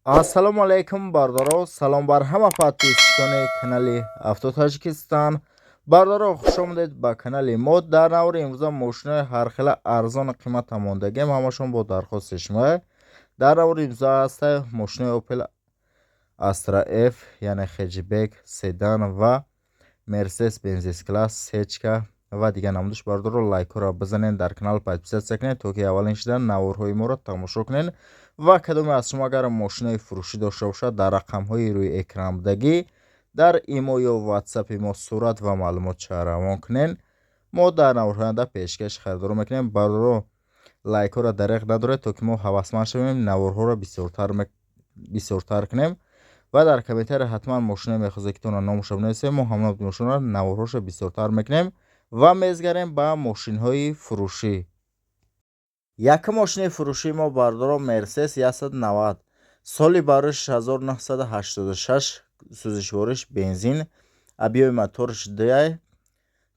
Ассалому алайкум, бародаро, салом бар ҳама подписчикони канали Авто Таҷикистон. Бародаро, хуш омадед ба канали мо. Дар навори имрӯза мошинои ҳархела арзону қимата мондагиам, ҳамашон бо дархости шумо. Дар навори имрӯза ҳаста мошинои Opel Astra F, яъне хеджбек, седан ва Mercedes Benz S-Class, сечка ва дигар намудиш. Бародаро, лайкҳоро бизанед, дар канал подписаться кунед, то ки аввалин шуда наворҳои моро тамошо кунед. Ва кадоме аз шумо агар мошинои фурӯшӣ дошта бошад, дар рақамҳои рӯи экран будагӣ дар имо ё ватсапи мо сурат ва маълумотча равон кунед, мо дар наворҳои оянда пешкаши харидорон мекунем. Бародаро, лайкҳоро дареғ надоред, то ки мо ҳавасманд шавем, наворҳоро бисёртар кунем. Ва дар комментария ҳатман мошиное мехоҳед, ки тона номашро бинависед, мо ҳамон мошинро наворҳошро бисёртар мекунем. Ва мезгарем ба мошинҳои фурӯшӣ. Якум мошини фурӯшии мо, бародаро, Мерседес 190, соли барош 1986, сӯзишвориш бензин, объёми моторш 2,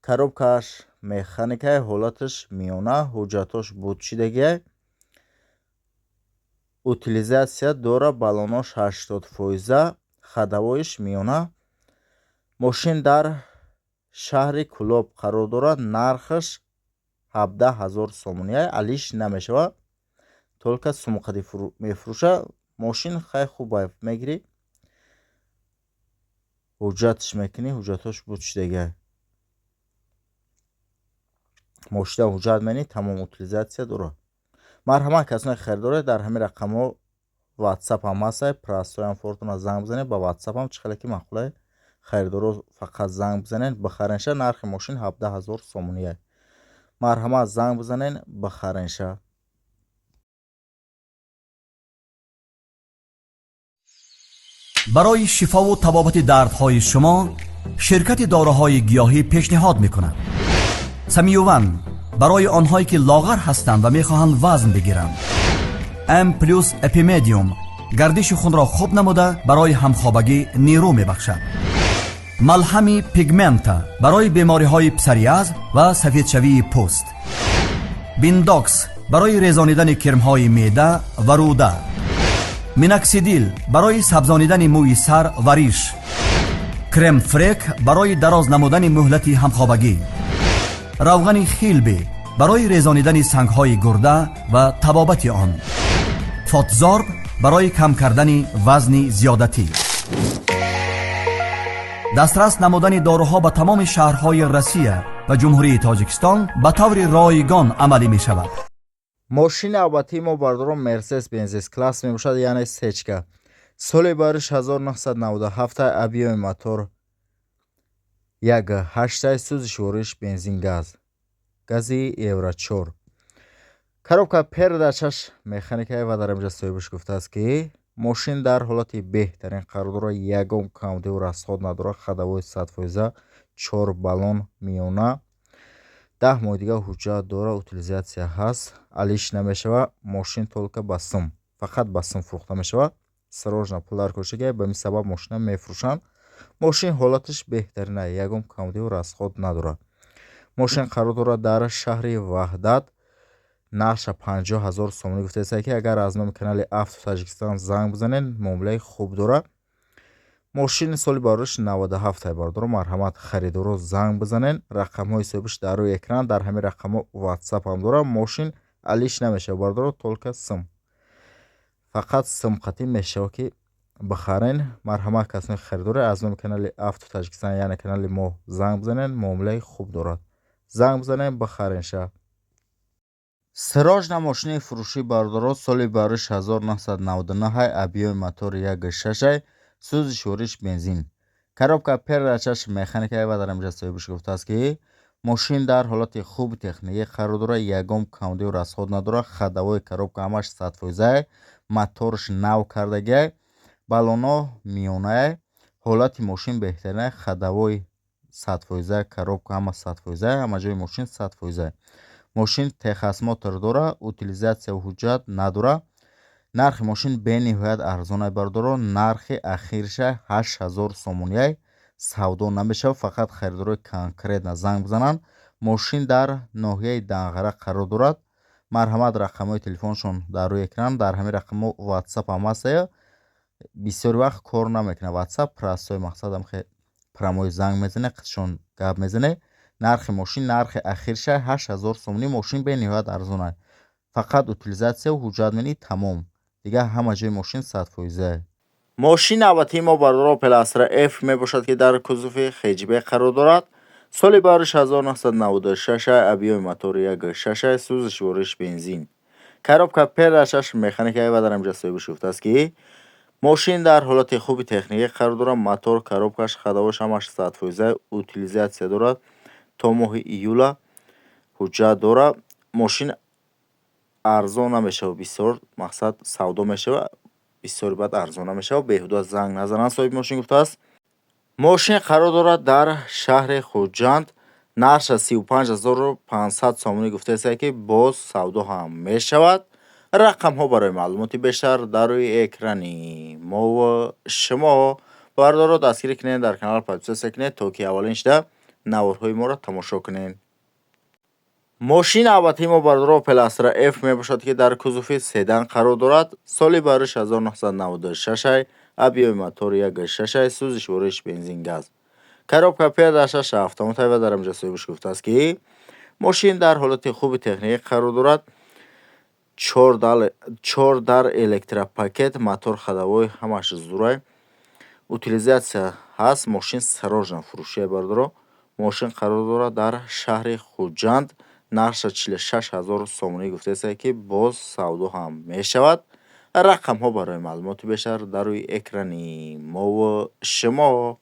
коробкааш механикай, ҳолаташ миёна, ҳуҷҷатош будшидагиай, утилизация дора, баллонош 80%, ходовоиш миёна. Мошин дар шаҳри Кӯлоб қарор дорад. Нархаш 17 000 сомония, алиш намешавад, только сумқади мефурӯшад. Мошин хай хуб мегирӣ, ҳуҷҷатш мекунӣ, ҳуҷҷатҳош будшидагиай, мошина ҳуҷҷат менӣ, тамом, утилизация дорад. Марҳамат, касоне ки харидоред, дар ҳамин рақамҳо ватсап ҳам ҳастай, простойам фортона занг бизанед, ба ватсапам чӣ хеле ки маъқулай. Харидоро фақат занг бизанед, бихаренша. Нархи мошин 17 000 сомония. Марҳамат, занг бизанед, бихаренша. Барои шифову табобати дардҳои шумо ширкати доруҳои гиёҳӣ пешниҳод мекунад: Самиюван барои онҳое ки лоғар ҳастанд ва мехоҳанд вазн бигиранд, М плюс Эпимедиум гардиши хунро хуб намуда, барои ҳамхобагӣ нерӯ мебахшад, малҳами Пигмента барои бемориҳои псориаз ва сафедшавии пӯст, Биндокс барои резонидани кирмҳои меъда ва рӯда, Миноксидил барои сабзонидани мӯи сар ва риш, Крем-фрек барои дароз намудани муҳлати ҳамхобагӣ, равғани Хилби барои резонидани сангҳои гурда ва табобати он, Фотзорб барои кам кардани вазни зиёдатӣ. Дастрас намудани доруҳо ба тамоми шаҳрҳои Россия ва Ҷумҳурии Тоҷикистон ба таври ройгон амалӣ мешавад. Мошини навбатии мо, бародарон, Мерседес Бенз S-Class мебошад, яъне сечка, соли бариш 1997, объёми мотор 1,8, сӯзишвориш бензин, газ, гази Евро 4, коробка передачаш механикай. Ва дар инҷа соҳибаш гуфтааст, ки мошин дар ҳолати беҳтарин қарор дорад, ягон камбудиву расход надорад, ходовой 100%, чор баллон миёна, 10 моҳи дигар ҳуҷҷат дорад, утилизация ҳаст, алиш намешавад. Мошин только ба сум, фақат ба сум фурӯхта мешавад. Срочно пул дар кошага, ба ин сабаб мошина мефурӯшанд. Мошин ҳолаташ беҳтарина, ягон камбудиву расход надорад. Мошин қарор дорад дар шаҳри Ваҳдат. Нархша 50 000 сомонӣ гуфтааст, ки агар аз номи канали Авто Таҷикистон занг бизанед, муомилаи хуб дорад. Мошини соли барош 97. Бародаро, марҳамат, харидоро занг бизанед. Рақамҳои ҳисобиш дар рӯи экран, дар ҳамин рақамҳо ватсап ҳам дорад. Мошин алиш намешавад, бародаро, только сум, фақат сумқатӣ мешавад, ки бихарен. Марҳамат, касоне харидоре, аз номи канали Авто Таҷикистон, яъне канали мо, занг бизанед, муомилаи хуб дорад. Занг бизанед, бихаренша. Срочно мошини фурӯшӣ, бародаро, соли барош 1999, объёми мотор 1,6, сӯзишвориш бензин, коробка передачаш механика. Ва дар инҷа соҳибаш гуфтааст, ки мошин дар ҳолати хуби техникӣ қарор дорад, ягон камбудиву расход надорад, ходовой, коробка ҳамаш 100%, моторш нав кардагиай, баллоно миёнаай, ҳолати мошин беҳтарина, ходовой 100%, коробка ҳама 100%, ҳама ҷои мошин 100%. Мошин техосмотр дорад, утилизатсияву ҳуҷҷат надорад. Нархи мошин бениҳоят арзонай, бародаро, нархи ахирша 8000 сомониай, савдо намешавад, фақат харидорои конкретно занг бизананд. Мошин дар ноҳияи Данғара қарор дорад. Марҳамат, рақамҳои телефоншон дар рӯи экран, дар ҳамин рақамҳо ватсап ҳам ҳастая. Бисёри вақт кор намекунад WhatsApp простой. Мақсадам, хе прямой занг мезане, қитшон гап мезане. Нархи мошин, нархи ахирша 8000 сомонӣ. Мошин бениҳоят арзон, фақат утилизатсияу ҳуҷҷат менӣ, тамом. Дигар ҳама ҷои мошин 100%. Мошини навбатии мо, бародаро, Опел Астра F мебошад, ки дар кузови хэтчбек қарор дорад. Соли бариш 1996, объёми мотори 1,6, сӯзишвориш бензин, коробка передачаш механика. Ва дар инҷа соҳибаш гуфтааст, ки мошин дар ҳолати хуби техникӣ қарор дорад. Мотор, коробкаш, ходовош ҳамаш 100%, утилизатсия дорад, то моҳи июла ҳуҷҷат дорад. Мошин арзон намешавад бисёр, мақсад, савдо мешавад бисёри, баъд арзон намешавад. Беҳуда занг назананд, соҳиби мошин гуфтааст. Мошин қарор дорад дар шаҳри Хуҷанд. Нархша 35 500 сомонӣ гуфтааст, ки боз савдо ҳам мешавад. Рақамҳо барои маълумоти бештар дар рӯи экрани мову шумо. Бародаро, дастгирӣ кунед, дар канал подписаться кунед, то ки аввалин шуда наворҳои моро тамошо кунед. Мошини навбатии мо, бародаро, Опел Астра F мебошад, ки дар кузови седан қарор дорад. Соли бариш 1996, объёми мотори 1,6, сӯзишвориш бензин, газ, коробка передачаш автомат. Ва дар инҷа соҳибаш гуфтааст, ки мошин дар ҳолати хуби техникӣ қарор дорад. Чор дар, электропакет, мотор, ходовой ҳамаш зурай, утилизатсия ҳаст. Мошин срочно фурӯшия, бародаро. Мошин қарор дорад дар шаҳри Хуҷанд. Нархша 46 000 сомонӣ гуфтааст, ки боз савдо ҳам мешавад. Рақамҳо барои маълумоти бештар дар рӯи экрани мову шумо.